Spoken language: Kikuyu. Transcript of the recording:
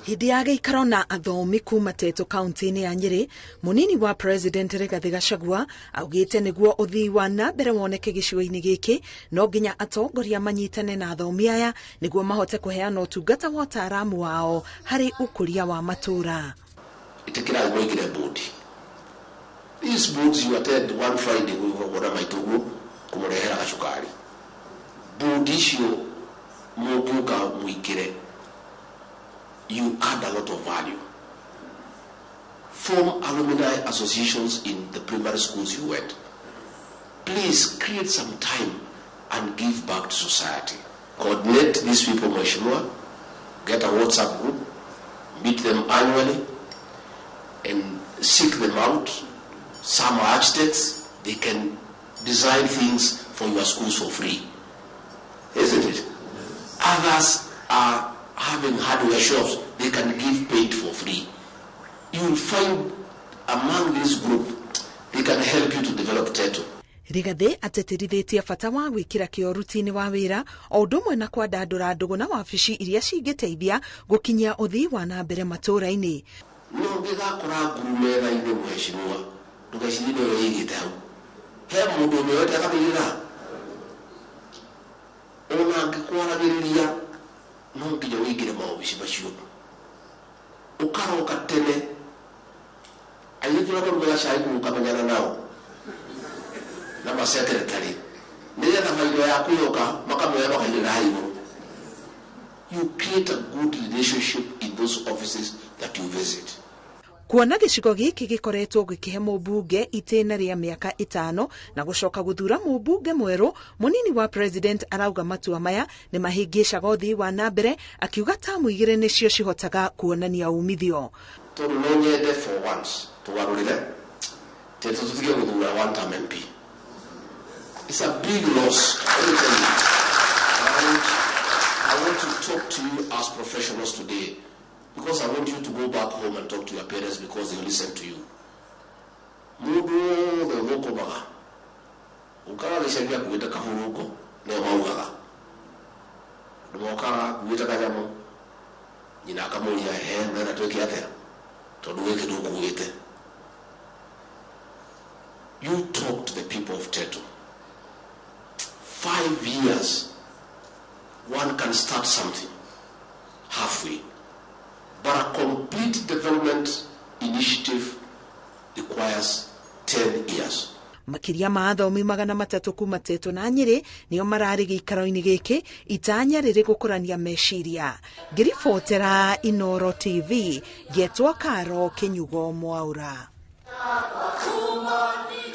Hĩndĩ ya gĩikaro na athomi kuma Tetu kaunti-inĩ ya Nyĩrĩ, mũnini wa President Rigathĩ Gachagua augĩte nĩguo ũthii wa na mbere woneke gĩcigo-inĩ gĩkĩ no nginya atongoria manyitane na athomi aya nĩguo mahote kũheana ũtungata wa ũtaaramu wao harĩ ũkũria wa matũũra. Ĩtĩkĩrai mũingĩre board. These boards you attend one Friday kuona maitũguo kũmũrehera gacukari. Board icio mũngĩũka mũingĩre, you add a lot of value. Form alumni associations in the primary schools you went. Please create some time and give back to society. Coordinate these people, Mheshimiwa. Get a WhatsApp group, meet them annually, and seek them out. Some are architects, they can design things for your schools for free. Isn't it? Others are having hardware shops, they can give paint for free. You will find among this group, they can help you to develop Tetu. Rigathĩ ateterithĩtie bata wa gwĩkĩra kĩo ũruti-inĩ wa wĩra o ũndũ ũmwe na kwandandũra ndũgũ na wabici iria cingĩteithia gũkinyia ũthii wa na mbere matũũra-inĩ. No ũngĩgakora nguru metha-inĩ, mheshimiwa, ndũgecirie nĩwe wĩigĩte hau. He mũndũ ũmĩoete akamĩigĩrĩra. Ona angĩkwaragĩrĩria no nginya ũingĩre maobici macio. Ũkaroka tene airĩtu arĩa marugaga cai kũu ũkamenyana nao na masekretary nĩgetha bairo yaku yoka makamĩoya makaigĩrĩra haha igũrũ. You create a good relationship in those offices that you visit. Kuona gĩcigo gĩkĩ gĩkoretwo gĩkĩhe mũmbunge itĩna rĩa mĩaka 5 na gũcoka gũthura mũmbunge mwerũ, mũnini wa President arauga matua maya nĩ mahĩngĩcaga ũthii wa na mbere, akiuga tamu 2 nĩcio cihotaga kuonania umithio. Tondũ no nyende for once tũgarũrĩre Tetu tũtige gũthura one term MP. It's a big loss. Let me tell you. I want to talk to you as professionals today, because I want you to go back home and talk to your parents, because they listen to you. Mũndũ wothe ũthũkũmaga ũkaga gĩcagi akuĩte kahurungo nĩo maugaga. Andũ mokaga akuĩte kanyamũ, nyina akamũria, he mwena twĩke atĩa tondũ gĩkĩ ndũkuĩte. You talk to the people of Tetu. 5 years, one can start something halfway. But a complete development initiative requires 10 years. Makĩria ma athomi 300 kuma Tetu na Nyĩrĩ nĩo mararĩ gĩikaro-inĩ gĩkĩ itanya rĩrĩ gũkũrania meciria. Ngĩribotera Inooro TV, ngetwo Karo Kĩnyugo Mwaura.